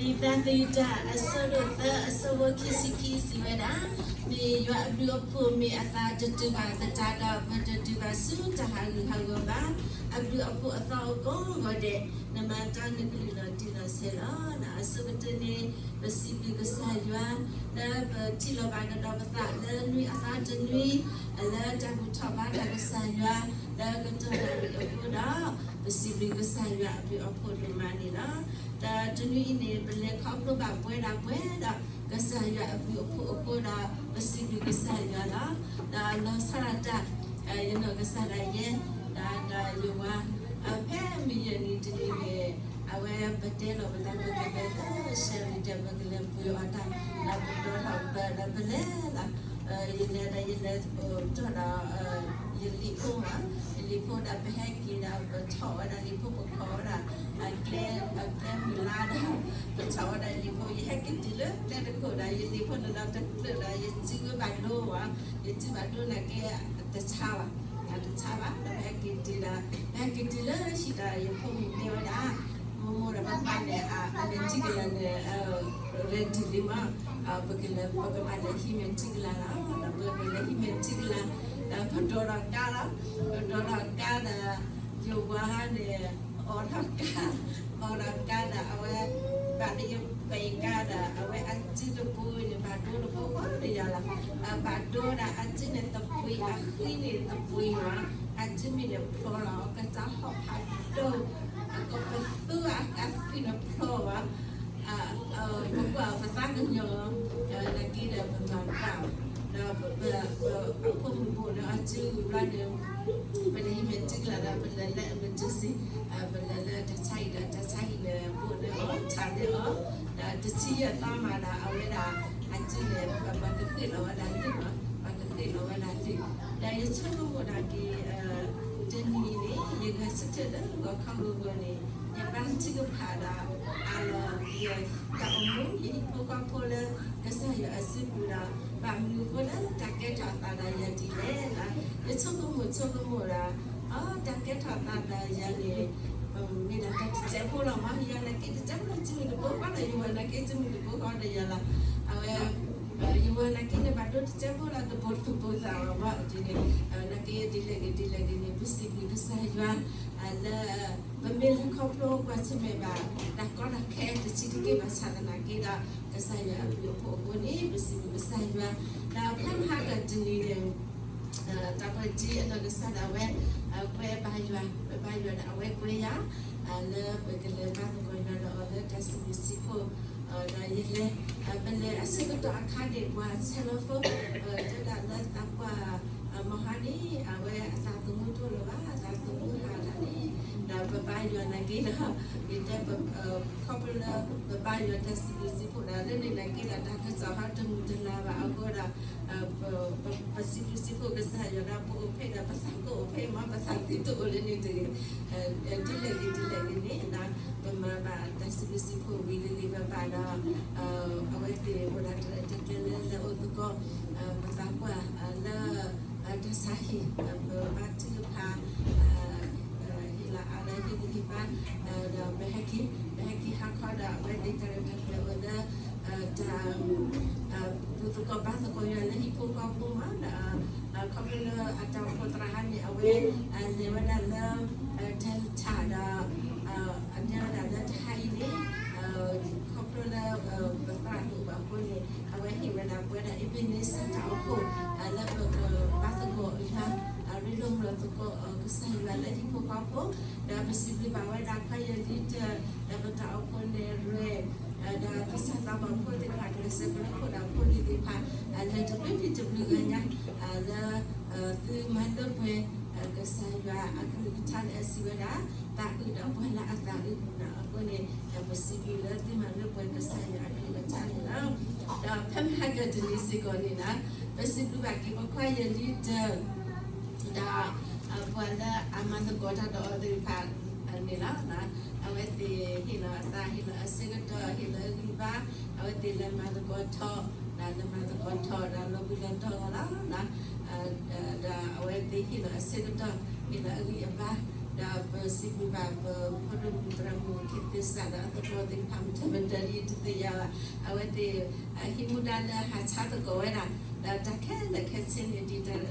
လံာ်သးသယုၢ်တၢ် အဆၢဒိၣ်သၢ အဆၢဖိခံဆံခံစံးဝဲဒၣ်, မ့ၢ်ယွၤအဘျုးအဖှိၣ်မ့ၢ်အသးတတုၤဘၣ်သတးဒီး ပတတုၤဘၣ်ဆူတၢ်ဟးဂူာ်ဟးဂီၤဘၣ်. အဘျုးအဖှိၣ်အသီအကိးဂီၤဒဲး, နမၤတၢ်နကလုၢ်လီၤတံၢ်လီၤဆဲးလီၤ. အဆိကတၢၢ်န့ၣ် ပစံးဘျုးကစၢ်ယွၤ လၢပထံၣ်လိာ်ဘၣ်ကဒီးပသးလၢနွံအသီတနွံ, လၢတၢ်ဘူၣ်ထီၣ်ဘါထီၣ်ကစၢ်ယွၤ လၢကတီၢ်နၣ်ရံၣ်အဃိဒီး ပစံးဘျုးကစၢ်ယွၤအဘျုးအဖှိၣ်ဒိၣ်မးန့ၣ်လီၤ. ဒီးတနွံအံၤန့ၣ် ပလဲၤခီဖျိဘၣ်ပှဲၤဒၣ်ပှဲၤဒီး ကစၢ်ယွၤအဘျုးအဖှိၣ်အဃိဒီး ပစံးဘျုးကစၢ်ယွၤလီၤ. ဒီးလီၤဆီဒၣ်တၢ် ယနီၢ်ကစၢ်ဒၣ်ယဲ ဒီးယဝၤ ဖဲမုၢ်ယဲၢ်နံၤတနံၤန့ၣ် အဝဲပတဲလီၤပသး ပကလဲၤလၢ Sheraton ပကလဲၤပှ့ၤအီၣ်တၢ် ဒီးပတီထီၣ်ပဒီးပလဲၤလီၤ. ယလဲၤဒီးယလဲၤတီၢ်ဒီး ယလံာ်ဖိမး, ယလံာ်ဖိဒီးပဟဲက့ၤဒီး ပထီၣ်ဝဲဒၣ်လံာ်ဖိ ပခီၣ်ဝဲဒၣ် အကျဲ အကျဲမုၢ်လါဒီး ပထီၣ်ဝဲဒၣ်လံာ်ဖိ ယဟဲက့ၤတုၤလၢကျဲတခိၣ်ဒီး ယလံာ်ဖိန့ၣ်လီၤတကျၢၢ်ဒီး ယစုဝဲဘၣ်ဒိဝဲ, ယစုဘၣ်ဒိနာ်က့ တဆါဘၣ်, တဆါဘၣ် ဒီးပဟဲက့ၤတုၤဒီး ပဟဲက့ၤတုၤလၢဟံၣ်ဒီး ယဖိမုၣ်တဲဝဲဒၣ် မိၢ်မိၢ်ဒီး ပၢ်ပၢ်န့ၣ် အမဲာ်ထံကလၤန့ၣ် ready လံမး, ပကလဲၤ ပကဘၣ်လဲၤဟံးမဲာ်ထံကလၤလီၤ. ဒီးပကလဲၤဟံးမဲာ်ထံကလၤ ဒီးပဒိးထီၣ်ကါလီၤ. ပဒိးထီၣ်ကါဒီး ယဝၤန့ၣ် အီၣ်ထီၣ်ကါ, အီၣ်ထီၣ်ကါဒီး အဝဲ ဘၣ်ဒီးယပှ့ၤကါဒီး အဝဲအစုတပှ့ၤန့ၣ် ဘၣ်ဒိတပှ့ၤဃီဒီးယၤလီၤ. ဘၣ်ဒိဒီးအစုန့ၣ်တပှ့ၤ အဃံန့ၣ်တပှ့ၤလီၤ. အစုမ့ၢ်န့ၣ်ဖျီလီၤ ကစၢ်ဟီၣ်ဖးဒိၣ်, အကပသူအကသံၣ်န့ၣ်ဖျီဘၣ် ပကွၢ်ပသးကညီၤ နာ်က့ဒီးပမၤတဘၣ်, ဒီးပ ပ ပဖိမုၣ်ဘိၣ်ဒီးအစုဘျီန့ၣ် ပလဲၤဟံးမဲာ်ထံကလၤဒီး ပလဲၤလၢ emergency, ပလဲၤလၢတၢ်ဆါဟံၣ်ဒီး တၢ်ဆါဟံၣ်န့ၣ် ဘိၣ်န့ၢ်အီၤ ဆါန့ၢ်အီၤ, ဒီးတဆံယဲၢ်သီမးဒီး အဝဲဒၣ်အစုန့ၣ် ပှၤကဃ့ၢ်လီၤဝဲဒၣ်လံာ်မး, ပှၤကဃ့ၢ်လီၤဝဲဒၣ်လံာ်, ဒီးယဆိကမိၣ်ဒၣ်က့ၤ တနံၤအံၤန့ၣ် ယဂဲၤဆၢထၢၣ်လၢဂီၤခီဂီၤဂီၤန့ၣ် ယပၢ်ထုကဖၣ်ဒီး အလီၢ်ယတၢ်အိၣ်မူ ယဟံၣ်ဖိဃီဖိလၢ ကစၢ်ယွၤအစုပူၤဒီး ဘၣ်မနုၤအဃိလၢတၢ်ကဲထီၣ်သးဒီးယၤဒ်လဲၣ်, ယဆိကမိၣ်ဆိကမိၣ်ဒီး အတၢ်ကဲထီၣ်သးဒီးယၤန့ၣ် မ့ၢ်ဒၣ်တၢ်တစဲးဖိလီၤမး, ယၤနာ်က့တစဲးဖိလီၤ စုမုၢ်တဘိဃီဒီး ယဝၤနာ်က့စုမုၢ်တဘိဃီဒီးယၤလီၤ. အဝဲ ယဝၤနာ်က့န့ၣ် ဘၣ်ဒိတစဲးဖိလီၤ တဘိတဘိသးလီၤမး, ဒ်န့ၣ် နာ်က့ဒ်လဲၣ်ဂ့ၤဒ်လဲၣ်ဂ့ၤန့ၣ် ပစံးဘျုးကစၢ်ယွၤ လၢ ပမ့ၢ်လဲၤခီဖျိကွၢ်ဆၢၣ်မဲာ်ဘၣ် တၢ်ကီတၢ်ခဲတဆံးတက့ၢ်ဘၣ်ဆၣ်သနာ်က့ဒီး ကစၢ်ယွၤအဘျုးအဖှိၣ်အဃိန့ၣ် ပစံးဘျုးကစၢ်ယွၤ, ဒီးဖဲမဟါကတနံၤန့ၣ် တၢ်ပှၤဒ်အနီၢ်ကစၢ်ဒၣ်ဝဲ ကွဲဘါယွၤ ကွဲဘါယွၤဒီးအဝဲကွဲယၤ လၢပကလဲၤဘါသကိးယွၤဒီးအီၤလၢတၢ်စံးဘျုးစံးဖှိၣ်, ဒီးယလဲၤ ပလဲၤအဆၢကတီၢ်အခါန့ၣ် ပှၤဆဲးလီၤဖိ တဲဒၣ်လၢသးပှၢ် မဟါန့ၣ် အဝဲအသးသမူတအိၣ်လၢၤဘၣ် အသးသမူဟးဒၣ်န့ၣ် ဒီးပဘါယွၤနာ်က့ဒီး ယတဲ ခီဖျိလၢ ပဘါယွၤတၢ်စံးဘျုးစံးဖှိၣ်ဒီး လၢန့ၣ်နာ်က့ဒီး တၢ်ကစီၣ်ဟီတမုာ်တလၤဘၣ်အဃိဒီး ပစံးဘျုးစံးဖှိၣ်ကစၢ်ယွၤဒီး ပအိၣ်ဖဲဒီး ပသးကအိၣ်ဖဲမး ပသးသ့တအိၣ်လၢန့ၣ်တဂ့ၤ, ဒ်လဲၣ်ဂ့ၤဒ်လဲၣ်ဂ့ၤန့ၣ် ပမၤဘၣ်တၢ်စံးဘျုးစံးဖှိၣ်ဝံၤဂ့ၤဂ့ၤဘၣ်ဘၣ်ဒီး အဝဲသ့ၣ်အိၣ်ဒၣ်တၢ်လဲၤတၢ်က့ၤလၢလဲၤအိၣ်သကိး ပသးပှၢ်လၢ တၢ်ဆါဟံၣ် ပဘါထုကဖၣ် ဟ့ၣ်လီၤအါလၢဟ့ၣ်ဂံၢ်ဟ့ၣ်ဘါ ဒီးပဟဲက့ၤ ပဟဲက့ၤဟါခီဒီး အဝဲသ့ၣ်တၢ်ရဲၣ်တၢ်ကျဲၤအိၣ်လၢ တၢ် ဘူၣ်သကိးဘါသကိးယွၤလၢဟံၣ်ဖိဃီဖိမးဒီး ခီဖျိလၢအတၢ်အိၣ်ဖှိၣ်သရၣ်ဟါန့ၣ် အဝဲလဲၤဝဲဒၣ်လၢ Delta ဒီး အတဲဝဲဒၣ်လၢတဟါအံၤန့ၣ် ခီဖျိလၢ ပသရၣ်တအိၣ်ဘၣ်အဃိန့ၣ် အဝဲဟ့ၣ်ဝဲဒၣ်ပဝဲဒၣ် Ebenezer တၢ်အိၣ်ဖှိၣ် လၢပကဘါသကိးယွၤ ရ့လိာ်မုာ်သကိးကစၢ်ယွၤလၢဟံၣ်ဖိဃီဖိ ဒီးပစံးဘျုးဘၣ်ဝဲဒၣ်ခွါယလံတၢၢ် ဒီးပတၢ်အိၣ်ဖှိၣ်နဲၣ်ရွဲၣ် ဒီးကစၢ်သးဘီၣ်ဖိသ့ၣ်တဖၣ် ကျဲးစၢးကရၢခိၣ်ဒီးဖိလံၤသ့ၣ်တဖၣ် လၢတဘျုးဖံးတဘျုးဂၤညါ လၢ သုမၤလၢပှဲၤ ကစၢ်ယွၤအကလုၢ်ကထါလၢအစံးဝဲဒၣ် သးအုးဒီးပှၤလၢအသးအုးအဃိန့ၣ် ပစံးဘျုးလၢသုမၤလၢပှဲၤကစၢ်ယွၤအကလုၢ်ကထါန့ၣ်လီၤ. ဒီးဖဲမဟါကတနံၤစ့ၢ်ကီးန့ၣ်လီၤ ပစံးဘျုးဘၣ်က့ၤပခွါယလံတၢၢ် ဒီး ပှၤလၢအမၤသကိးတၢ်ဒီးအီၤသ့ၣ်တဖၣ်န့ၣ်လီၤ. အဝဲသ့ၣ်ဟ့ၣ်လီၤအသး ဟ့ၣ်လီၤအဆၢကတီၢ် ဟ့ၣ်လီၤအဂံၢ်အဘါ အဝဲသ့ၣ်လဲၤမၤသကိးထီၣ် ဒီးလဲၤမၤသကိးထီၣ်ဒီးလီၤဘှံးလီၤတီၤအဂီၢ်လီၤ. ဒီးအဝဲသ့ၣ်ဟ့ၣ်လီၤအဆၢကတီၢ် ဟ့ၣ်လီၤအဂံၢ်အဘါ ဒီးပစံးဘျုးဘၣ်ပဖိဒိၣ်မုၣ်သရၣ်မုၣ်ခ့သ့စးဒီးအသကိးသ့ၣ်တဖၣ် မုၢ်ထၢၣ်မတၢၢ်လံတသ့ၣ်ညါဘၣ်, အဝဲသ့ၣ် ဟံးမူဒါလၢဟးဆါသကိးဝဲဒၣ် ဒီးတၢ်ခဲလၢာ်ခဲဆ့န့ၣ် ဒ်တၢ်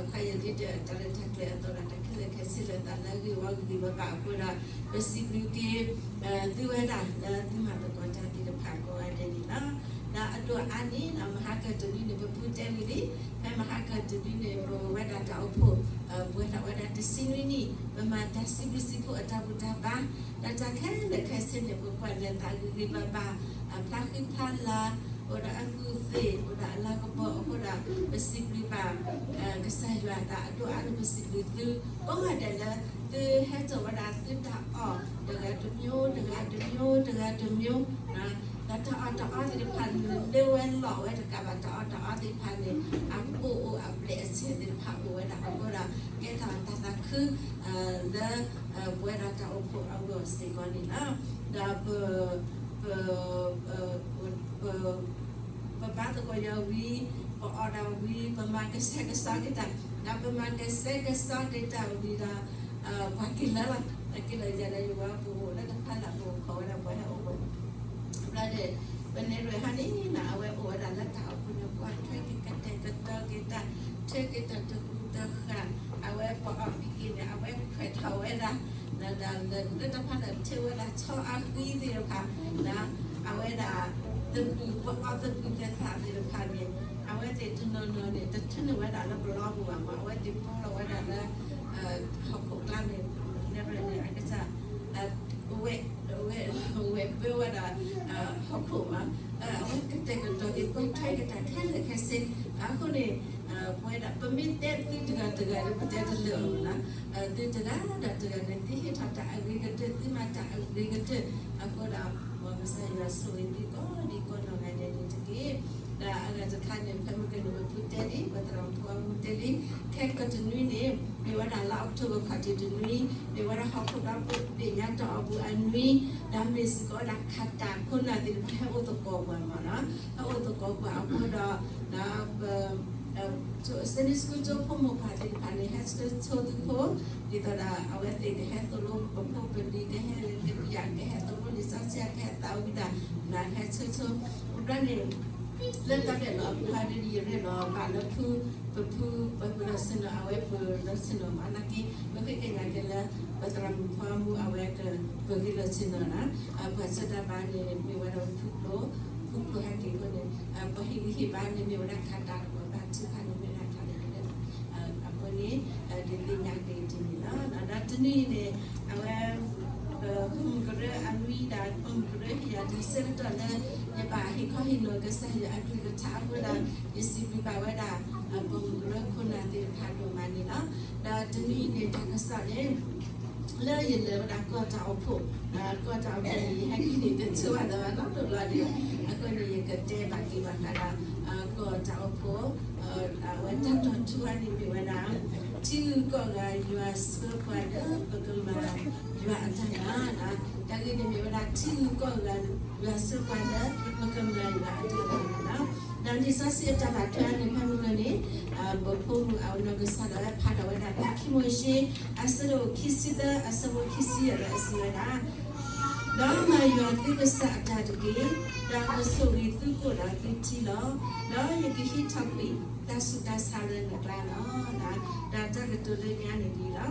ခွါယဲၢ်ဒ်တၢ်ရဲၣ်တၢ်ကျဲၤအသိးဒီး တၢ်ခဲလၢာ်ခဲဆ့လၢသးလၢဂ့ၢ်ဝီဂံၢ်ဘါဘၣ်အဃိဒီး ပစံးဘျုးက့ၤ သုဝဲဒၣ်လၢသုမၤသကိးတၢ်သ့ၣ်တဖၣ်ကိးဂၤဒဲးန့ၣ်လီၤ. ဒီးအဒိၣ်အါန့ၣ် မဟါကတနွံန့ၣ် ပဖုတဲဝံၤလံ, ဖဲမဟါကတနွံန့ၣ် ပဝဲဒၣ်တၢ်အိၣ်ဖှိၣ် ပဝဲဒၣ်ဝဲဒၣ်တဆံနွံနံၣ် ပမၤတၢ်စံးဘျုးစံးဖှိၣ်အတၢ်ဘူၣ်တၢ်ဘါ ဒီးတၢ်ခဲလၢာ်ခဲဆ့န့ၣ် ပကွၢ်လၢသးဂ့ၤဂ့ၤဘၣ်ဘၣ် အဖျါဃံဖျါလၤ အိၣ်ဒီးအကူၣ်သ့ၣ် အိၣ်ဒီးအလၤကပီၤအဃိဒီး ပစံးဘျုးဘၣ် ကစၢ်ယွၤဒီးအဒိၣ်အါန့ၣ် ပစံးဘျုးသု ကိးဂၤဒဲးလၢ သုဟဲစိာ်ဝဲဒၣ်သုတၢ်အီၣ် တဂၤတမျိုး တဂၤတမျိုး တဂၤတမျိုး ဒီးတၢ်အီၣ်တၢ်အီသ့ၣ်တဖၣ်န့ၣ် လၢဝဲလီၤဝဲတကးဘၣ် တၢ်အီၣ်တၢ်အီသ့ၣ်တဖၣ်န့ၣ် အအိၣ်အိၣ်အဘျဲၣ်အဆဲးသ့ၣ်တဖၣ်အိၣ်ဝဲဒၣ်အဃိဒီး ကဲထီၣ်တၢ်သးခု လၢ ပဝဲဒၣ်တၢ်အိၣ်ဖှိၣ်အဂီၢ်စ့ၢ်ကီးန့ၣ်လီၤ. ဒီးပ ပ ပ ပဘါသကိးယွၤဝံၤ ပအီၣ်ဒၣ်ဝံၤ ပမၤကဆဲးကစီက့ၤတၢ် ဒီးပမၤကဆဲးကစီက့ၤတၢ်ဝံၤဒီး ပှၤက့ၤလၢလီၤ က့ၤလၢယၤဒီးယဝၤပအိၣ်လၢတဖၣ်လၢ် ပအိၣ်ခိးဝဲဒၣ်ပှၤဟဲအိၣ်ဝဲ ဘျီဒီး ပနဲၣ်ရွဲၣ်ဟါန့ၣ်နီၤ အဝဲအိၣ်ဝဲဒၣ်လၢတၢ်အိၣ်ဖှိၣ်န့ၣ် ပှၤထွဲက့ၤကတဲာ်ကတီၤက့ၤတၢ် ထွဲက့ၤတၢ်တကူတဃာ် အဝဲပှၤအီၣ်ဖံးက့ၤန့ၣ် အဝဲခွဲးထီၣ်ဝဲဒၣ် ဒီးလၢတၢ်ဖးလၢထဲဝဲဒၣ်ဆီအဃံသ့ၣ်တဖၣ် အဝဲဒၣ် သပှၢ် ပှၤအီၣ်သပှၢ်သ့ၣ်တဖၣ်န့ၣ် အဝဲသ့ၣ်တနီၤနီၤန့ၣ် တထၢနုာ်ဝဲဒၣ်လၢပလီပူၤဘၣ်မး အဝဲသ့ၣ်ပာ်လီၤဝဲဒၣ်လၢ ဟီၣ်ခိၣ်ကျါန့ၣ် နဲၣ်ရွဲၣ်န့ၣ် အကစၢ် ဝဲ ဝဲ ဝဲပၢဝဲဒၣ် ဟီၣ်ခိၣ်မး အဝဲကတဲာ်ကတီၤက့ၤ ပှၤထွဲက့ၤတၢ်ခဲလၢာ်ခဲဆ့ အဃိန့ၣ် ပဝဲဒၣ် ပမ့ၢ်တဲသုတဂၤတဂၤဒီး ပတဲတလၢာ်အီၤမးနီၤ သုတဂၤဒီးတဂၤန့ၣ် သုဟ့ၣ်ထီၣ်တၢ်အဂ့ၤကတၢၢ် သုမၤတၢ်အဂ့ၤကတၢၢ် အဃိဒီး မ်ကစၢ်ယွၤဆိၣ်ဂ့ၤသုကိးဒံးကိးနီၢ်ဂၤဒဲးန့ၣ်တက့ၢ်. ဒီးအဂၤတခါန့ၣ် ဖဲမုၢ်ကနံၤန့ၣ် ပဖုတဲလံ ပသရၣ်မုၣ်ဖိအမူတဲလံ ခဲကတနွံန့ၣ် မ့ၢ်ဝဲဒၣ်လါအီးကထိဘၢၣ်ခီၣ်ထံးတနွံ မ့ၢ်ဝဲဒၣ်ဟီၣ်ခိၣ်ဒီဘ့ၣ်ညါတၢ်အီၣ်ပူၤအနွံ ဒီးမ့ၢ်စ့ၢ်ကီးဝဲဒၣ်ခးတၢ်ခိၣ်နၢ်သ့ၣ်တဖၣ် ဟဲအိၣ်သကိးပှၤမးနီၤ ဟဲအိၣ်သကိးပှၤအဃိဒီး ဒီး Sunday school ကၠိဖိမိၢ်ပၢ်သ့ၣ်တဖၣ်န့ၣ် ဟဲဆၢဆိသုဖိ ဒ်သိးဒီး အဝဲသ့ၣ်ကဟဲသိၣ်လိပဖိပလံၤ ကဟဲကယၣ် ကဟဲသိၣ်လိလံာ်စီဆှံ ကဟဲသးဝံၣ်တၢ် ကဟဲဆၢဆိ အဘျီန့ၣ် လၢတၢ်ရဲၣ်လီၤအပူၤဟဲဒ် ယရဲၣ်လီၤဘၣ်လၢဖု ပဖု ပှၤပၢၤလီၢ်ဆ့ၣ်နီၤ အဝဲပၢၤလီၢ်ဆ့ၣ်နီၤမး နာ်က့ ပဃ့ကညးက့ၤလၢ ပသရၣ်မုၣ်ဖိအမူ အဝဲကပၢၤဂ့ၤလီၢ်ဆ့ၣ်နီၤနီၤ ပှၤဆၢတၢ်ဘါန့ၣ် မ့ၢ်ဝဲဒၣ်ဖုကျိ ဖုကျိဟဲက့ၤအဃိန့ၣ် ပှၤဟ့ၣ်ဂံၢ်ဟ့ၣ်ဘါန့ၣ် မ့ၢ်ဝဲဒၣ်ခးတၢ် ပှၤဘါထုကဖၣ်န့ၣ် မ့ၢ်ဝဲဒၣ်ခးတၢ် အဃိန့ၣ် ဒုးသ့ၣ်ညါက့ၤတမံၤလီၤ. ဒီးတနံၤအံၤန့ၣ် အဝဲ ပိာ်မုၣ်ကရၢအနွံဒီး ပိာ်မုၣ်ကရၢဟ့ၣ်ယၤတၢ်ဆၢကတီၢ်လၢ ယဘၣ်ဟ့ၣ်ခီဟ့ၣ်နီၤကစၢ်ယွၤအကလုၢ်ကထါအဃိဒီး ယစံးဘျုးဘၣ်ဝဲဒၣ် ပိာ်မုၣ်ကရၢခိၣ်နၢ်သ့ၣ်တဖၣ်ဒိၣ်မးန့ၣ်လီၤ. ဒီးတနံၤအံၤန့ၣ် တၢ်ကစီၣ်န့ၣ် လၢယလဲၤဝဲဒၣ်ကီၢ်တၢ်အိၣ်ဖှိၣ်, ကီၢ်တၢ်အိၣ်ဖှိၣ်န့ၣ် ယဟဲက့ၤန့ၣ်တဆိဝဲဒၣ်ဘၣ်နီတဘျီဒီး အဃိန့ၣ် ယကတဲဘၣ်က့ၤဘၣ်ဃးဒီး ကီၢ်တၢ်အိၣ်ဖှိၣ် အဝဲတၢ်တီၢ်ထူအါန့ၣ်မ့ၢ်ဝဲဒၣ် ထံဂုၤကီၢ်ဂၤယွၤဆှၢပှၤလၢပကမၤယွၤအတၢ်မၤ, တၢ်ဂ့ၢ်န့ၣ်မ့ၢ်ဝဲဒၣ် ထံဂုၤကီၢ်ဂၤယွၤဆှၢပှၤလၢပကမၤယွၤအတၢ်မၤန့ၣ်လီၤ. ဒီးလံာ်စီဆှံအတၢ်ဘၣ်ထွဲန့ၣ် ဖဲမုၢ်ဂီၤန့ၣ် ပဖိမုၣ်အနီၢ်ကစၢ်ဒၣ်ဝဲဖးဒိၣ်ဝဲဒၣ် ဖဲခံမိၤၡ့ အဆၢဒိၣ်ခံဆံသၢ အဆၢဖိခံဆံယဲၢ်ဒီးအစံးဝဲဒၣ် ဒီးမၤယွၤသုကစၢ်အတၢ်တက့ၢ်, ဒီးကဆိၣ်ဂ့ၤသုကိၣ်ဒီးသုထံလီၤ. ဒီးယကဟံးထီၣ်ကွံာ်တၢ်ဆူးတၢ်ဆါလၢနကျါလီၤ. ဒီးတၢ်ကတိၤလၢညါန့ၣ်ဒ်လီၤ.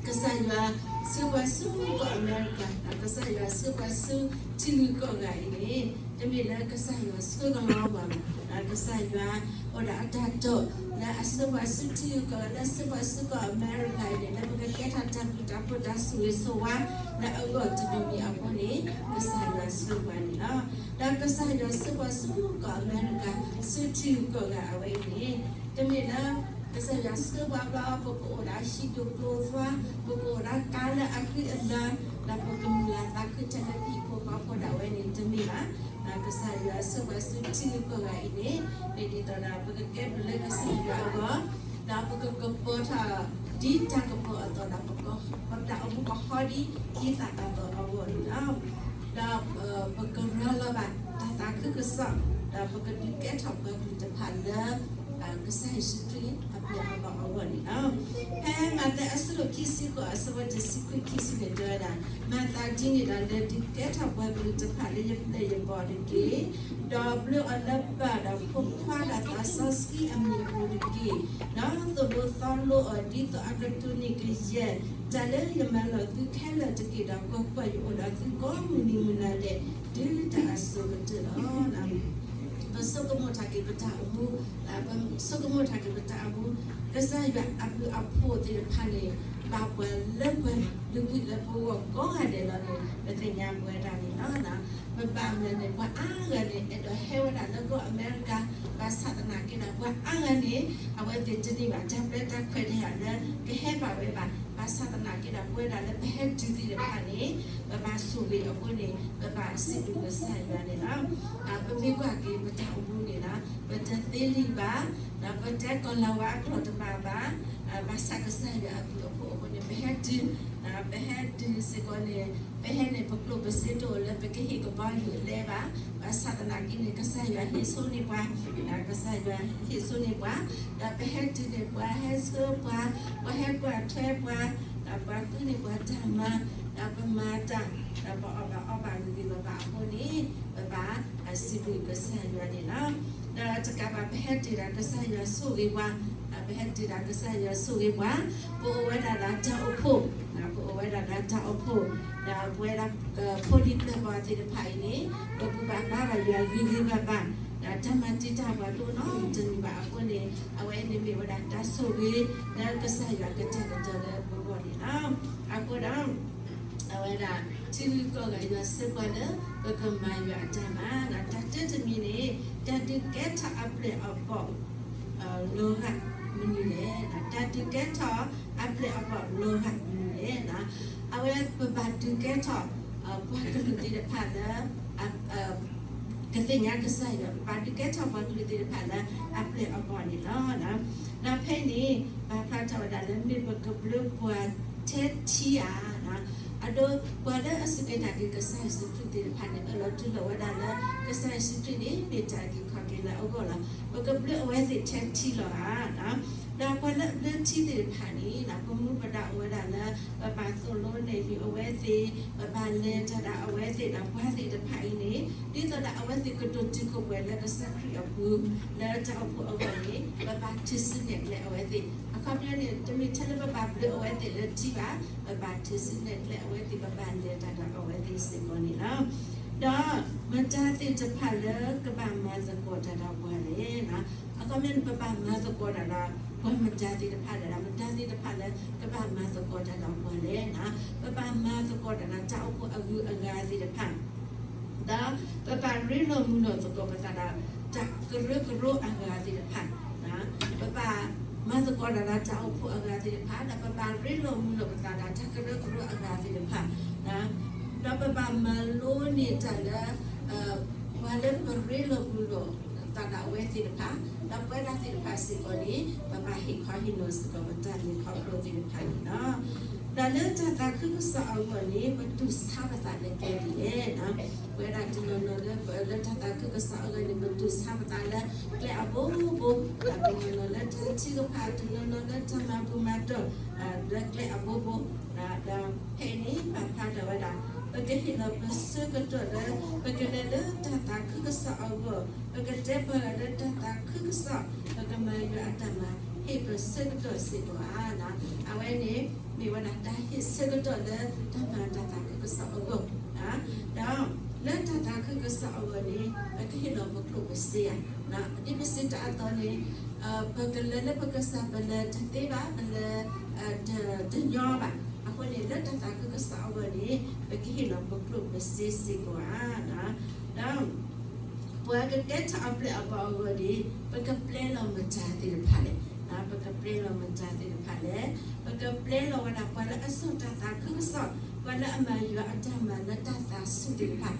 ကစၢ်ယွၤဆှၢပှၤဆူကီၢ်အမဲရကၤ, ဒီးကစၢ်ယွၤဆှၢပှၤဆူထံဂုၤကီၢ်ဂၤအံၤန့ၣ် တမ့ၢ်လၢကစၢ်ယွၤဆှၢကလီပှၤဘၣ်, ဒီးကစၢ်ယွၤအိၣ်ဒီးအတၢ်တိာ် လၢအဆှၢပှၤဆူထံဂုၤကီၢ်ဂၤ လၢအဆှၢပှၤဆူကီၢ်အမဲရကၤအံၤန့ၣ် လၢပကကဲထီၣ်တၢ်ဘျုးတၢ်ဖှိၣ်တၢ်ဆိၣ်ဂ့ၤဆိၣ်ဝါ လၢအဂီၢ်တမံၤမံၤအဃိန့ၣ် ကစၢ်ယွၤဆှၢပှၤန့ၣ်လီၤ. ဒီးကစၢ်ယွၤဆှၢပှၤဆူကီၢ်အမဲရကၤ ဆူထံဂုၤကီၢ်ဂၤအဝဲအံၤန့ၣ် တမ့ၢ်လၢ ကစၢ်ယွၤဆှၢပှၤဘျီ ပကအိၣ်ဒီးဟံၣ်ဒိၣ်ကျိၤသွါ, ပကအိၣ်ဒီးကါလၢအဃံအလၤ, ဒီးပကမုၢ်လၢ်သးခုထဲလၢဟံၣ်ဖိဃီဖိဒၣ်ဝဲန့ၣ်တမ့ၢ်ဘၣ်. ဒီးကစၢ်ယွၤဆှၢပှၤဆူထံဂုၤကီၢ်ဂၤအံၤန့ၣ် မ့ၢ်ဒ်သိးဒီး ပကကဲဘျုးလၢကစၢ်ယွၤအဂီၢ်, ဒီးပကကပီၤထီၣ်ဒ်တၢ်ကပီၤအသိးဒီး ပတၢ်အိၣ်မူကဟီဒ်တၢ်အသိးအဂီၢ်န့ၣ်လီၤ. ဒီးပကရၤလီၤဘၣ်တၢ်သးခုကစီၣ်, ဒီးပကဒုးကဲထီၣ်ပှၤကလုာ်တဖၣ်လၢ ကစၢ်ယ့ၣ်ၡူးခရံာ်အပျဲၢ်အဘီၣ်အဂီၢ်န့ၣ်လီၤ. ဖဲမးသဲအဆၢဒိၣ်ခံဆံဃိး အဆၢဖိတဆံခွံ ခံဆံန့ၣ် တဲဝဲဒၣ်, မၤသးဒ်န့ၣ်ဒီး လဲၤဒုးကဲထီၣ်ပှၤကလုာ်တဖၣ်လၢယပျဲၢ်ယဘီၣ်တက့ၢ်. ဒီးဘျၢအီၤလၢပၢ်ဒီးဖိခွါဒီးသးစီဆှံအမံၤအပူၤတက့ၢ်. ဒီးသိၣ်လိသီလိအီၤဒ်သိးအကတိၢ်န့ၢ်ကယဲၢ် တၢ်လၢယမၤလိာ်သုခဲလၢာ်တက့ၢ်. ဒီးကွၢ်ကွၢ်, ယအိၣ်ဒီးသုကိးမုၢ်နံၤမုၢ်နၤဒဲး တုၤတၢ်အစိၤကတၢၢ်လီၤ. ပဆိကမိၣ်ထီၣ်က့ၤပတၢ်အိၣ်မူ, ပဆိကမိၣ်ထီၣ်က့ၤပတၢ်အိၣ်မူ, ကစၢ်ယွၤအဘျုးအဖှိၣ်သ့ၣ်တဖၣ်န့ၣ် ဘၣ်ပှၤလၢပှဲၤ လုၢ်ကွံာ်လၢပဂီၢ်ကိးဂၤဒဲးလီၤန့ၣ် ပသ့ၣ်ညါပဝဲဒၣ်န့ၣ်လီၤ. ပဘၣ်မနုၤန့ၣ် ပှၤအါဂၤန့ၣ် အဲၣ်ဒိးဟဲဝဲဒၣ်လၢကီၢ်အမဲရကၤ, ဘၣ်ဆၣ်သနာ်က့ဒီး ပှၤအါဂၤန့ၣ် အဝဲသ့ၣ်တန့ၢ်ဘၣ် တၢ်ပျဲတၢ်ခွဲးတဟဲလၢ ကဟဲဘၣ်ဝဲဘၣ်. ဘၣ်ဆၣ်သနာ်က့ဒီး ပဝဲဒၣ်လၢပဟဲတုၤသ့ၣ်တဖၣ်န့ၣ် ပဘၣ်ဆိၣ်ဂ့ၤအဃိန့ၣ် ပဘၣ်စံးဘျုးကစၢ်ယွၤန့ၣ်လီၤ. ပမ့ၢ်ကွၢ်က့ၤပတၢ်အိၣ်မူန့ၣ်လီၤ, ပတသ့လံဘၣ်, ဒီးပတဲကီၢ်လၤဝါအကျိာ်တဘၣ်ဘၣ်, ဘၣ်ဆၣ်ကစၢ်ယွၤအဘျုးအဖှိၣ်အဃိန့ၣ် ပဟဲတုၤ, ပဟဲတုၤစ့ၢ်ကီးန့ၣ် ပဟဲန့ၣ် ပကျိၣ်ပစ့တအိၣ်လၢပကဟ့ၣ်ကဘီယူၤလဲၤဘၣ်. ဘၣ်ဆၣ်သနာ်က့န့ၣ် ကစၢ်ယွၤဟ့ၣ်ဆိန့ၢ်ပှၤ, ကစၢ်ယွၤဟ့ၣ်ဆိန့ၢ်ပှၤ, ဒီးပဟဲတုၤန့ၣ် ပှၤဟဲဆှၢပှၤ, ပှၤဟဲကွၢ်ထွဲပှၤ, ဒီးပှၤဃုန့ၢ်ပှၤတၢ်မၤ, ဒီးပမၤတၢ်, ဒီးပအီၣ်ဘၣ်အီဘၣ်ဂ့ၤဂ့ၤဘၣ်ဘၣ်အဃိန့ၣ် ပဘၣ်စံးဘျုးကစၢ်ယွၤန့ၣ်လီၤ. ဒီးတကးဘၣ် ပဟဲတုၤဒၣ်ကစၢ်ယွၤဆိၣ်ဂ့ၤပှၤ, ပဟဲတုၤဒၣ်ကစၢ်ယွၤဆိၣ်ဂ့ၤပှၤ, ပအိၣ်ဝဲဒၣ်ဒီးတၢ်အိၣ်ဖှိၣ်, ပအိၣ်ဝဲဒၣ်ဒီးတၢ်အိၣ်ဖှိၣ်, ဒီးပဝဲဒၣ် ဖိလံၤပျၢၢ်ဘီၣ်သ့ၣ်တဖၣ်အံၤန့ၣ် ပဘူၣ်ဘၣ်ဘါဘၣ်ယွၤဂ့ၤဂ့ၤဘၣ်ဘၣ်, ဒီးတၢ်မၤတံာ်တာ်ပှၤတအိၣ်နီတမံၤဘၣ်အဃိန့ၣ် အဝဲအံၤန့ၣ်မ့ၢ်ဝဲဒၣ်တၢ်ဆိၣ်ဂ့ၤ လၢကစၢ်ယွၤကတဲာ်ကတီၤလၢပဂီၢ်န့ၣ်လီၤ. အဃိဒီး အဝဲဒၣ် ထံဂုၤကီၢ်ဂၤယွၤစံးပှၤလၢ ပကမၤယွၤအတၢ်မၤ, တၢ်တၢတမံၤန့ၣ် တၢ်ဒုးကဲထီၣ်အပျဲၢ်အဘီၣ် လီၤဂာ်မနုၤလဲၣ်, တၢ်ဒုးကဲထီၣ်အပျဲၢ်အဘီၣ်လီၤဂာ်မနုၤလဲၣ်. အဝဲပဘၣ်ဒုးကဲထီၣ် ပှၤကလုာ်သ့ၣ်တဖၣ်လၢ ကသ့ၣ်ညါကစၢ်ယွၤ, ပဘၣ်ဒုးကဲထီၣ်ပှၤကလုာ်သ့ၣ်တဖၣ်လၢအပျဲၢ်အဘီၣ်န့ၣ်လီၤ. ဒီးဖဲန့ၣ် ပာ်ဖျါထီၣ်ဝဲဒၣ်လၢ မ့ၢ်ပကဘျုးပှၤထဲထံဧါ. အဒိ ပှၤလၢအစူၢ်က့ၤနာ်က့ၤကစၢ်ယ့ၣ်ၡူးခရံာ်သ့ၣ်တဖၣ်န့ၣ် အၢၣ်လီၤတူၢ်လိာ်ဝဲဒၣ်လၢ ကစၢ်ယ့ၣ်ၡူးခရံာ်န့ၣ် မ့ၢ်တၢ်အုၣ်က့ၤခီၣ်က့ၤလၢအဂီၢ်လီၤ. ပကဘျုးအဝဲသ့ၣ်ထဲထံလီၤဧါ. ဒီးပှၤလၢအဘျၢထံသ့ၣ်တဖၣ်န့ၣ် ပမူပဒါအိၣ်ဝဲဒၣ်လၢ ပဘၣ်သိၣ်လိနဲၣ်ယုာ်အဝဲသ့ၣ်, ပဘၣ်လဲၤတၢ်ဒီးအဝဲသ့ၣ်ဒီး ပှၤသ့ၣ်တဖၣ်အံၤန့ၣ် ဒ်သိးဒီးအဝဲသ့ၣ်ကဒိၣ်တုာ်ခိၣ်ပှဲၤလၢကစၢ်ခရံာ်အပူၤ လၢတၢ်အိၣ်ဖှိၣ်အဂီၢ်န့ၣ် ပဘၣ်ထုးစုနဲၣ်ကျဲအဝဲသ့ၣ်. အခီပညီန့ၣ် တမ့ၢ်ထဲလၢပဘၣ်ဘျုးအဝဲသ့ၣ်လၢထံဘၣ်, ပဘၣ်ထုးစုနဲၣ်ကျဲအဝဲသ့ၣ်, ပဘၣ်လဲၤတၢ်ဒီးအဝဲသ့ၣ်စ့ၢ်ကီးန့ၣ်လီၤ. ဒီးမတၤသ့ၣ်တဖၣ်လၢကဘၣ်မၤသကိးတၢ်ဒီးပှၤလဲၣ်. အခီပညီန့ၣ် ပဘၣ်မၤသကိးတၢ်ဒီးပှၤမတၤသ့ၣ်တဖၣ်လဲၣ်, မတၤသ့ၣ်တဖၣ်လၢကဘၣ်မၤသကိးတၢ်ဒီးပှၤလဲၣ်. ပဘၣ်မၤသကိးတၢ်ဒီးတၢ်အိၣ်ဖှိၣ်အဂုၤအဂၤသ့ၣ်တဖၣ် ဒီးပဘၣ်ရ့လိာ်မုာ်လိာ်သကိးပသးဒီး တၢ်ကရၢကရိအဂၤသ့ၣ်တဖၣ်, ပဘၣ်မၤသကိးတၢ်ဒီးတၢ်အိၣ်ဖှိၣ်အဂၤသ့ၣ်တဖၣ်, ဒီးပဘၣ်ရ့လိာ်မုာ်လိာ်ပသးဒီးတၢ်ကရၢကရိအဂၤသ့ၣ်တဖၣ်, ဒီးပဘၣ်မၤလိန့ၢ်တၢ်လၢ ပှၤလၢပရ့လိာ်မုာ်လိာ်သးဒီးအဝဲသ့ၣ်တဖၣ်, ဒီးပဝဲဒၣ်သ့ၣ်တဖၣ်စ့ၢ်ကီးန့ၣ် ပဘၣ်ဟ့ၣ်ခီဟ့ၣ်နီၤစ့ၢ်ကီးပတၢ်လဲၤခီဖျိသ့ၣ်တဖၣ်န့ၣ်လီၤ. ဒီးလၢတၢ်သးခုကစီၣ်အဂီၢ်န့ၣ် ပတူၢ်ဆါပသးလၢကျဲဒ်လဲၣ်. ပဝဲဒၣ်တနီၤနီၤလၢ လၢတၢ်သးခုကစီၣ်အဂီၢ်န့ၣ် ပတူၢ်ဆါပသးလၢကျဲအဘိဘိ, တနီၤနီၤလၢတၢ်ထုကဖၣ်, တနီၤနီၤလၢတၢ်မၤဘူၣ်မၤတီၢ် လၢကျဲအဘိဘိ, ဒီးဖဲအံၤန့ၣ် ပာ်ဖျါထီၣ်ဝဲဒၣ် ပကဟ့ၣ်လီၤပဆၢကတီၢ်လၢ ပကလဲၤလၢတၢ်သးခုကစီၣ်အဂီၢ်, ပကတဲပှၤဂၤလၢတၢ်သးခုကစီၣ်, ပကမၤယွၤအတၢ်မၤ ဟ့ၣ်ပဆၢကတီၢ်စ့ၢ်ကီးဧါ. အဝဲန့ၣ် မ့ၢ်ဝဲဒၣ်တၢ်ဟ့ၣ်ဆၢကတီၢ်လၢတၢ်မၤတၢ်သးခုကစီၣ်အဂီၢ်, ဒီးလၢတၢ်သးခုကစီၣ်အဂီၢ်န့ၣ် ပကဟ့ၣ်လီၤပကျိၣ်ပစ့ဧါ. ဒ်ပစံးတၢ်အသိးန့ၣ် ပကလဲၤလၢပကစၢ် ပလဲၤတသ့ဘၣ်, ပလဲၤ တညီဘၣ်. အဃိန့ၣ် လၢတၢ်သးခုကစီၣ်အဂီၢ်န့ၣ် ပကဟ့ၣ်လီၤပကျိၣ်ပစ့စ့ၢ်ကီးဧါ. ဒီး ပှၤကကဲထီၣ်အပျဲၢ်အဘီၣ်အဂီၢ်န့ၣ် ပကပျဲလီၤမတၤသ့ၣ်တဖၣ်လဲၣ်. ပကပျဲလီၤမတၤသ့ၣ်တဖၣ်လဲၣ်. ပကပျဲလီၤဝဲဒၣ်ပှၤလၢအစိာ်တၢ်သးခုကစီၣ်, ပှၤလၢအမၤယွၤအတၢ်မၤလၢတၢ်သးဆူၣ်သ့ၣ်တဖၣ်,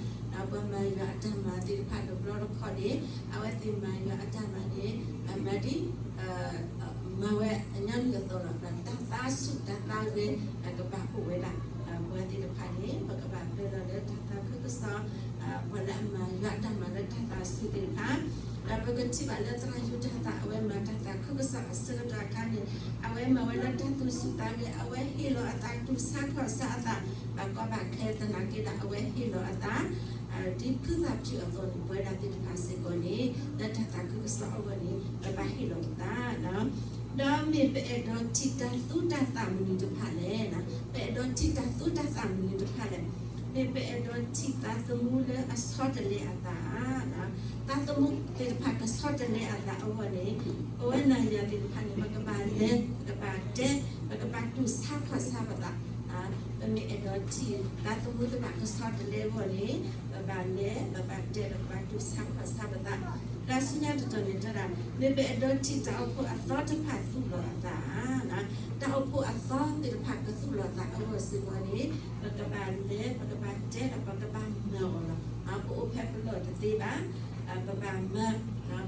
ပှၤမၤယွၤအတၢ်မၤသ့ၣ်တဖၣ်တဘျီတခီၣ်န့ၣ် အဝဲသ့ၣ်မၤယွၤအတၢ်မၤန့ၣ် မၤဒ် မၤဝဲအညီနုၢ်အသိးလီၤ. တၢ်သးဆူၣ်တၢ်သးဂဲၤ ကဘၣ်အိၣ်ဝဲဒၣ်. ပှၤသ့ၣ်တဖၣ်န့ၣ် ပကဘၣ်ပျဲလီၤလၢတၢ်သးခုကစီၣ်, ပှၤလၢအမၤယွၤအတၢ်မၤလၢတၢ်သးဆူၣ်သ့ၣ်တဖၣ်, ဒီးပကထံၣ်ဘၣ်လၢသရၣ်ယူဒၤသၢၣ် အဝဲမၤတၢ်သးခုကစီၣ်အဆၢကတီၢ်အခါန့ၣ် အဝဲမၤဝဲလၢတၢ်သူၣ်ဆူၣ်သးဂဲၤ အဝဲဟ့ၣ်လီၤအသးတူၢ်ဆါခီၣ်ဆါအသး ဘၣ်ကီဘၣ်ခဲသနာ်က့ဒီး အဝဲဟ့ၣ်လီၤအသး ဒ်ဖုသၣ်ဖၠူၣ်အသိးန့ၣ် ပဝဲဒၣ်သ့ၣ်တဖၣ်စ့ၢ်ကီးန့ၣ် လၢတၢ်သးခုကစီၣ်အဂီၢ်န့ၣ် ပဘၣ်ဟ့ၣ်လီၤပသး ဒီးမ့ၢ်ပအဲၣ်ဒိးထံၣ်တၢ်သူတၢ်သၣ်မနုၤတဖၣ်လဲၣ်, ပအဲၣ်ဒိးထံၣ်တၢ်သူတၢ်သၣ်မနုၤတဖၣ်လဲၣ်, မ့ၢ်ပအဲၣ်ဒိးထံၣ်သးသမူလၢအဆီတလဲအသးဧါ, သးသမူသ့ၣ်တဖၣ်ကဆီတလဲအသးအဂီၢ်န့ၣ် ပဝဲနၤယၤသ့ၣ်တဖၣ်န့ၣ် ပကဘၣ်လဲၤ ပကဘၣ်တဲ ပကဘၣ်တူၢ်ဆါခီၣ်ဆါပသး ပမ့ၢ်အဲၣ်ဒိးထံၣ်သးသမူသ့ၣ်တဖၣ်ကဆီတလဲအဂီၢ်န့ၣ် ပဘၣ်လဲၤ ပဘၣ်တဲ ပကဘၣ်တူၢ်ဆါခီၣ်ဆါပသး, ဒီးဆူညါတတီၤန့ၣ်တဲဒၣ် မ့ၢ်ပအဲၣ်ဒိးထံၣ်တၢ်အိၣ်ဖှိၣ်အသီတဖၣ်သူၣ်လီၤအသးဧါ, တၢ်အိၣ်ဖှိၣ်အသီသ့ၣ်တဖၣ်ကသူၣ်လီၤသးအဂီၢ်စ့ၢ်ကီးန့ၣ် ပကဘၣ်လဲၤ ပကဘၣ်တဲဒီးပကဘၣ်မၤအီၤလီၤ. ပအိၣ်ဖဲပလီၢ်တသ့ဘၣ် ပဘၣ်မၤ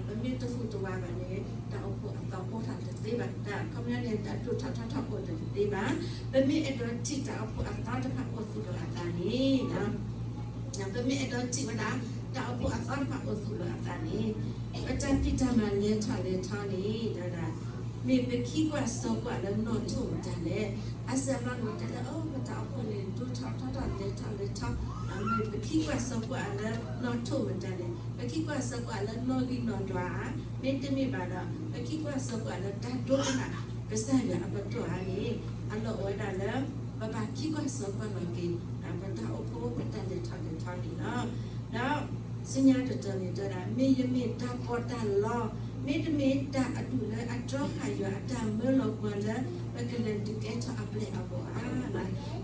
ပမ့ၢ်တဟူးတဝးဘၣ်န့ၣ် တၢ်အိၣ်ဖှိၣ်အသီအိၣ်ထီၣ်တသ့ဘၣ်, တၢ်ခီပညီန့ၣ် တၢ်ဒိၣ်ထီၣ်ထီထီၣ်အိၣ်တသ့ဘၣ်. ပမ့ၢ်အဲၣ်ဒိးထံၣ်တၢ်အိၣ်ဖှိၣ်အသီတဖၣ်အိၣ်သူၣ်လီၤအသးန့ၣ် ပမ့ၢ်အဲၣ်ဒိးထံၣ်ဝဲဒၣ် တၢ်အိၣ်ဖှိၣ်အသီတဖၣ်အိၣ်သူၣ်လီၤအသးန့ၣ် ပတၢ်ဖံးတၢ်မၤလဲၤထီၣ်လဲၤထီန့ၣ် ဒီးဒၣ် မ့ၢ်ပခံကွၢ်စိကွၢ်လၢနီၢ်ထိၣ်မတၤလဲၣ်. အါစုအါဘျီန့ၣ် ပတဲလၢ အိ ပတၢ်အိၣ်ဖှိၣ်န့ၣ် ဒိၣ်ထီၣ်ထီထီၣ်လဲၤထီၣ်လဲၤထီ, မ့ၢ်ပခံကွၢ်စိကွၢ်လၢနီၢ်ထိၣ်မတၤလဲၣ်, ပခံကွၢ်စိကွၢ်လၢနီၢ်ဂံၢ်နီၢ်ဒွးဧါ, မ့တမ့ၢ်ဘၣ်ဒီး ပခံကွၢ်စိကွၢ်လၢတၢ်ဒိကနၣ်ကစၢ်ယွၤအကတီၢ်ဧါန့ၣ် အလီၢ်အိၣ်ဝဲဒၣ်လၢ ပဘၣ်ခံကွၢ်စိကွၢ်လီၤက့ၤ ပတၢ်အိၣ်ဖှိၣ်ပတၢ်လဲၤထီၣ်လဲၤထီန့ၣ်လီၤ. ဒီး ဆူညါတတီၤန့ၣ်တဲဒၣ် မ့ၢ်ယမ့ၢ်တၢ်ပီးတၢ်လီ မ့တမ့ၢ်တၢ်အဒူၣ်လၢအတြီဃာ်ယွၤအတၢ်မၢလီၤပှၤလၢ ပကလဲၤဒုးကဲထီၣ်အပျဲၢ်အဘီၣ်ဧါ.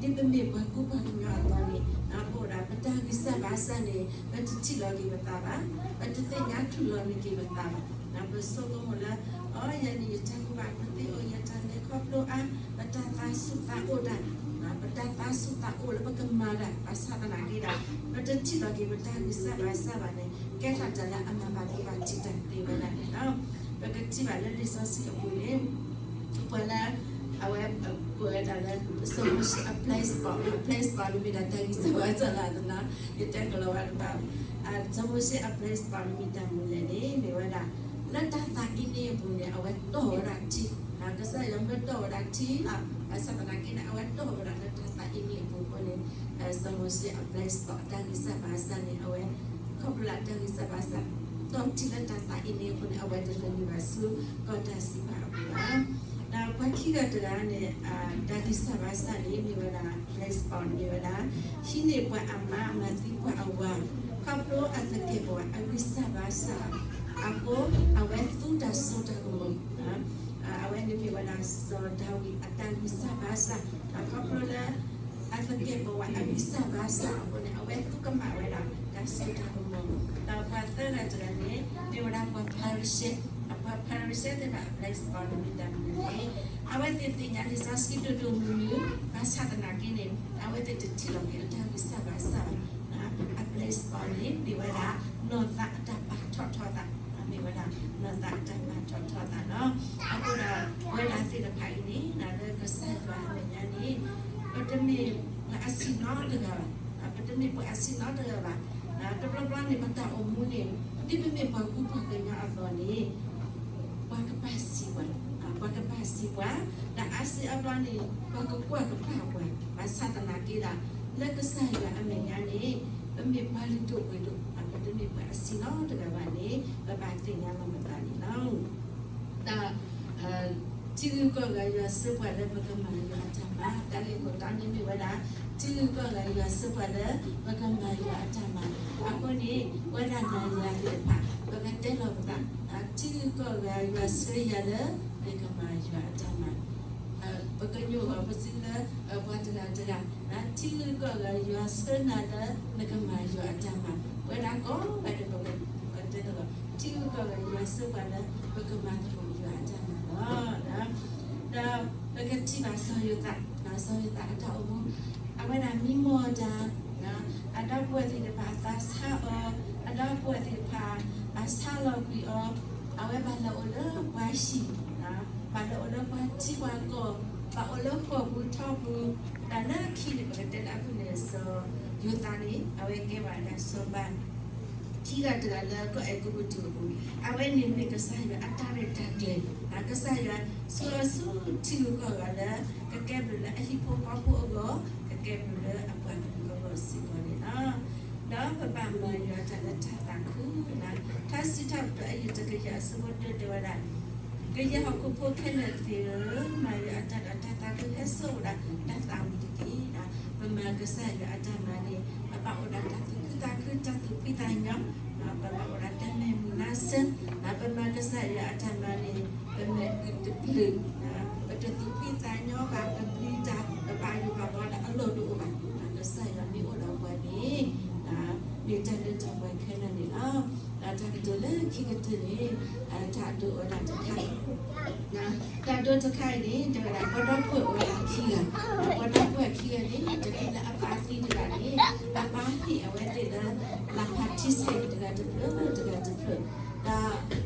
ဒ်ပမ့ၢ်ပှၤကူပှၤကညီအသိးန့ၣ် ပအိၣ်ဒၣ်ပတၢ်ဂံၢ်စၢ်ဘါစၢ်န့ၣ် ပတထံၣ်လီၤက့ၤပသးဘၣ်, ပတသ့ၣ်ညါထူၣ်လီၤန့ၢ်က့ၤပသးဘၣ်. ပဆိကမိၣ်လၢ အိ ယၤန့ၣ် ယတၢ်ကူၣ်ဘၣ်ကူၣ်သ့အိၣ် ယတၢ်လဲၤခီဖျိအါ, ပတၢ်သးဆူၣ်သးအိၣ်တၢ်, ပတၢ်သးဆူၣ်သးအိၣ်လၢပကမၤတၢ် ဘၣ်ဆၣ်သနာ်က့ဒီး ပတထံၣ်လီၤက့ၤပတၢ်ဂံၢ်စၢ်ဘါစၢ်ဘၣ်န့ၣ် ကဲထီၣ်တၢ်လၢအမၤဘၣ်ဒိဘၣ်ထံးတၢ်သ့ဝဲဒၣ်န့ၣ်လီၤ. ပကထံၣ်ဘၣ်လၢလံာ်စီဆှံအပူၤန့ၣ် ပှၤလၢ အဝဲ ကိးဝဲဒၣ်လၢ စီၤမိၤၡ့အ blind spot, blind spot န့ၣ်မ့ၢ်ဒၣ်တၢ်ဂံၢ်စၢ်ဘါစၢ်လၢအသနာ် ယတဲကလီၤဝဲတဘၣ်, စီၤမိၤၡ့အ blind spot န့ၣ်မ့ၢ်တၢ်မနုၤလဲၣ်န့ၣ် မ့ၢ်ဝဲဒၣ် လၢတၢ်သးအံၤန့ၣ်အပူၤန့ၣ် အဝဲတီၢ်ဝဲဒၣ်ထံ, ကစၢ်ယွၤမၢတီၢ်ဝဲဒၣ်ထံလီၤ. ဘၣ်ဆၣ်သနာ်က့န့ၣ် အဝဲတီၢ်ဝဲဒၣ်လၢတၢ်သးအံၤန့ၣ်အပူၤအဃိန့ၣ် စီၤမိၤၡ့အ blind spot အတၢ်ဂံၢ်စၢ်ဘါစၢ်န့ၣ် အဝဲ ခီဖျိလၢအတၢ်ဂံၢ်စၢ်ဘါစၢ် တီၢ်ထံလၢတၢ်သးအံၤန့ၣ်အဃိန့ၣ် အဝဲတလဲၤနုာ်ဘၣ်ဆူကီၢ်တၢ်စံးပာ်အပူၤဘၣ်. ဒီးပှၤခံဂၤတဂၤန့ၣ် တၢ်ဂံၢ်စၢ်ဘါစၢ်န့ၣ် မ့ၢ်ဝဲဒၣ် blind spot န့ၣ်မ့ၢ်ဝဲဒၣ် ဟံးန့ၢ်ပှၤအမါ မၤသံပှၤအဝၤ ခီဖျိအသကဲာ်ပဝးအဂံၢ်စၢ်ဘါစၢ်အဃိ အဝဲသူတၢ်စိတၢ်ကမီၤ အဝဲန့ၣ်မ့ၢ်ဝဲဒၣ်စီၤဒၤဝံးအတၢ်ဂံၢ်စၢ်ဘါစၢ် ခီဖျိလၢ အသကဲာ်ပဝးအဂံၢ်စၢ်ဘါစၢ်အဃိန့ၣ် အဝဲသူကမၣ်ဝဲဒၣ်တၢ်စိတၢ်ကမီၤ, ဒီးပှၤသၢဂၤတဂၤန့ၣ် မ့ၢ်ဝဲဒၣ်ပှၤဖၤရံၤၡဲ, ပှၤဖၤရံၤၡဲသ့ၣ်တဖၣ်အ blind spot န့ၣ်မ့ၢ်တၢ်မနုၤလဲၣ်န့ၣ် အဝဲသ့ၣ်သ့ၣ်ညါလံာ်စီဆှံဒိၣ်ဒိၣ်မုၢ်မုၢ် ဘၣ်ဆၣ်သနာ်က့န့ၣ် အဝဲသ့ၣ်တထံၣ်လီၤက့ၤအတၢ်ဂံၢ်စၢ်ဘါစၢ်ဘၣ်. အ blind spot န့ၣ် မ့ၢ်ဝဲဒၣ် နီၢ်သးအတၢ်ပာ်ထီၣ်ထီသး, မ့ၢ်ဝဲဒၣ် နီၢ်သးအတၢ်ပာ်ထီၣ်ထီသးလီၤ. အဃိဒီး ပဝဲဒၣ်သ့ၣ်တဖၣ်အံၤန့ၣ် လၢကစၢ်ယွၤအမဲာ်ညါန့ၣ် ပတမ့ၢ်ပှၤအဆံးနီတဂၤဘၣ်, ပတမ့ၢ်ပှၤအဆံးနီတဂၤဘၣ်. တဘျီဘျီန့ၣ် ပတၢ်အိၣ်မူန့ၣ် ဒ်ပမ့ၢ်ပှၤကူပှၤကညီအသိးန့ၣ် ပှၤကပာ်စံးပှၤ, ပှၤကပာ်စံးပှၤ, ဒီးအါစုအါဘျီန့ၣ် ပှၤကကွၢ်ကပာ်ပှၤ, ဘၣ်ဆၣ်သနာ်က့ဒီး လၢကစၢ်ယွၤအမဲာ်ညါန့ၣ် ပမ့ၢ်ပှၤလုၢ်ဒိၣ်ပှ့ၤဒိၣ်, ပတမ့ၢ်ပှၤအဆံးနီတဂၤဘၣ်န့ၣ် ပဘၣ်သ့ၣ်ညါလီၤပသးန့ၣ်လီၤ. ဒီး ထံဂုၤကီၢ်ဂၤယွၤဆှၢပှၤလၢပကမၤယွၤအတၢ်မၤ, တၢ်ဂ့ၢ်ခိၣ်တီန့ၣ်မ့ၢ်ဝဲဒၣ် ထံဂုၤကီၢ်ဂၤယွၤဆှၢပှၤလၢပကမၤယွၤအတၢ်မၤ, အဃိန့ၣ် ပဝဲဒၣ်နၤယၤသ့ၣ်တဖၣ် ပကတဲလီၤပသး, ထံဂုၤကီၢ်ဂၤယွၤဆှၢယၤလၢ ယကမၤယွၤအတၢ်မၤ, ပကညိၣ်အီၤပစုလၢ ပှၤတဂၤတဂၤ, ထံဂုၤကီၢ်ဂၤယွၤဆှၢနၤလၢ နကမၤယွၤအတၢ်မၤ, ပဝဲဒၣ်ကိးဂၤဒဲး ပကတဲလီၤ, ထံဂုၤကီၢ်ဂၤယွၤဆှၢပှၤလၢ ပကမၤသကိးယွၤအတၢ်မၤလီၤ. ဒီးပကထံၣ်ဘၣ်စီၤယိၤသး, စီၤယိၤသးအတၢ်အိၣ်မူ အဝဲဒၣ်မံမီၢ်တၢ်, အဒီပုၢ်ဝဲၢ်သ့ၣ်တဖၣ်သးဆါအီၤ, အဒီပုၢ်ဝဲၢ်သ့ၣ်တဖၣ် ဘၣ်ဆါလီၤကွံာ်အီၤ, အဝဲဘၣ်လဲၤအိၣ်လၢပှၤဟံၣ်, ဘၣ်လဲၤအိၣ်လၢပှၤထံပှၤကီၢ်, ဘၣ်အိၣ်လၢဃိာ်ပူၤထီပူၤ, ဒီးလၢခံန့ၣ် ပကတဲလၢအပူၤန့ၣ် စီၤယိၤသးန့ၣ် အဝဲကဲဘၣ်ဒၣ်စီၤပၤခံ ခံဂၤတဂၤလၢကီၢ်အဲၤကူပတူးအပူၤ, အဝဲန့ၣ်မ့ၢ်ကစၢ်ယွၤအတၢ်ရဲၣ်တၢ်ကျဲၤ, ကစၢ်ယွၤဆိၣ်အီၤဆူထံဂုၤကီၢ်ဂၤလၢ ကကဲဘျုးလၢအဟံၣ်ဖိဃီဖိအဂီၢ်, ကကဲဘျုးလၢအပှၤကလုာ်အဂီၢ်စ့ၢ်ကီးန့ၣ်လီၤ. ဒီးပဘၣ်မၤယွၤတၢ်လၢတၢ်သးခု, ထါစံးထီၣ်ပတြၢၤအယုၢ်တကယၤအဆၢဖိတၢတဲဝဲဒၣ်, ကယဲၢ်ဟီၣ်ခိၣ်ဖိခဲလၢာ်သ့ၣ်ဧၢ, မၤယွၤအတၢ်ဒီးတၢ်သးခုဟဲစိာ်ဝဲဒၣ်တၢ်သးဝံၣ်တက့ၢ်. ပမၤကစၢ်ယွၤအတၢ်မၤန့ၣ် ပဘၣ်အိၣ်ဒီးတၢ်သူၣ်ခုသးခု တၢ်သူၣ်ဖှံသးညီ, ပဘၣ်အိၣ်ဒီးတၢ်မဲာ်မုာ်နါစၢၤ, ပမၤကစၢ်ယွၤအတၢ်မၤန့ၣ် ပမဲာ်အုၣ်တပျုာ်, ပတသူၣ်ဖှံသးညီဘၣ်, ပပျံၤတၢ် ပဘၣ်ယိၣ်ဘၣ်ဘီလၢအလီၢ်တအိၣ်ဘၣ်. ကစၢ်ယွၤမ့ၢ်အိၣ်ဒီးပှၤန့ၣ် မ့ၢ်တၢ်လၢတၢ်ပှဲၤခဲလၢာ်န့ၣ်လီၤ. ဒီးတၢ်ကတိၤလၢခံကတၢၢ်န့ၣ် တၢ်ဒိးဝဲဒၣ်တခါ, တၢ်ဒိးတခါအံၤန့ၣ် တဲဝဲဒၣ် ပှၤဒီပုၢ်ဝဲၢ်အခံဂၤ, ပှၤဒီပုၢ်ဝဲၢ်ခံဂၤန့ၣ် တချုးလၢအပၢ်သံတဂၤန့ၣ် အပၢ်ဟ့ၣ်အဝဲသ့ၣ်လၢ လၢ်ဖးထံဆဲးတဂၤတဖျၢၣ် တဂၤတဖျၢၣ်,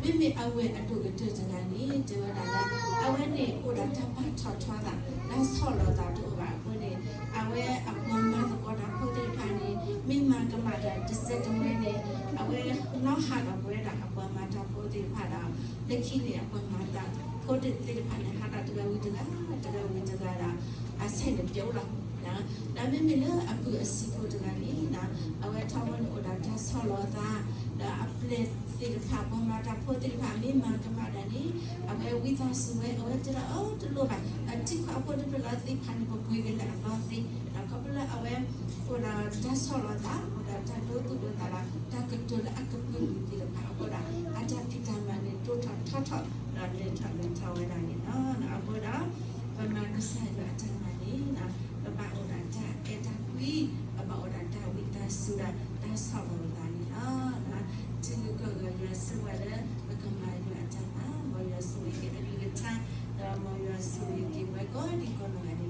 ဒီးမ့မ့ၢ်အဝဲၢ်အဒိၣ်ကတၢၢ်တဂၤန့ၣ် တဲဝဲဒၣ်လၢ အဝဲန့ၣ်အိၣ်ဒီးတၢ်ပာ်ထီၣ်ထီသး တၢ်ဆီၣ်လီၤသးတအိၣ်ဘၣ်အဃိန့ၣ် အဝဲအပှၤမၤသကိးတၢ်ဖိသ့ၣ်တဖၣ်န့ၣ် မ့ၢ်မၤကမၣ်တၢ်တစဲးတမှဲန့ၣ် အဝဲနီၣ်ဟးဒီးပဝဲဒၣ်အပှၤမၤတၢ်ဖိသ့ၣ်တဖၣ်ဒီး လၢခံန့ၣ် အပှၤမၤတၢ်ဖိသ့ၣ်တဖၣ်န့ၣ် ဟးဒီးတဂၤဝံၤတဂၤ တဂၤဝံၤတဂၤဒီး အဆဲးန့ၣ်ပျဲအိၣ်လီၤ. ဒီးမ့မ့ၢ်လၢအပုၢ်အစံးဖိတဂၤန့ၣ် အဝဲထီဘိန့ၣ်အိၣ်ဒီးတၢ်ဆီၣ်လီၤအသး ဒီးအပျဲၢ်သ့ၣ်တဖၣ် ပှၤမၤတၢ်ဖိသ့ၣ်တဖၣ် မ့ၢ်မၤကမၣ်တၢ်န့ၣ် အဝဲဝံသးစူၤဝဲ အဝဲတဲဒၣ် အၢ တလိၣ်ဘၣ် အထံၣ်ခီအဖိတဖျၢၣ်လီၤသ့ၣ်တဖၣ်န့ၣ် ပပှ့ၤကလဲာ်အသီသ့, ဒီးခီဖျိလၢအဝဲ အိၣ်ဒီးတၢ်ဆီၣ်လီၤသး အိၣ်ဒီးတၢ်ဒိသူၣ်ဒိသးဒီး တၢ်ကတိၤလၢအကပုာ်လုာ်သ့ၣ်တဖၣ်အဃိဒီး အတၢ်ဖံးတၢ်မၤန့ၣ် တိၢ်ထီၣ်ထီထီၣ် ဒီးလဲၤထီၣ်လဲၤထီဝဲဒၣ်န့ၣ်လီၤ. အဃိဒီး ပမၤကစၢ်ယွၤအတၢ်မၤန့ၣ် ပဘၣ်အိၣ်ဒီးတၢ်အဲၣ်တၢ်ကွံ, ပဘၣ်အိၣ်ဒီးတၢ်ဝံသးစူၤဒီး တၢ်ဆီၣ်လီၤသးန့ၣ်လီၤ. ထံဂုၤကီၢ်ဂၤ ယွၤဆိၣ်ဂ့ၤလၢ ပကမၤယွၤအတၢ်မၤ, မ်ယွၤဆိၣ်ဂ့ၤက့ၤအကလုၢ်ကထါ, ဒီးမ်ယွၤဆိၣ်ဂ့ၤက့ၤပှၤကိးဒံကိးနီၢ်ဂၤန့ၣ်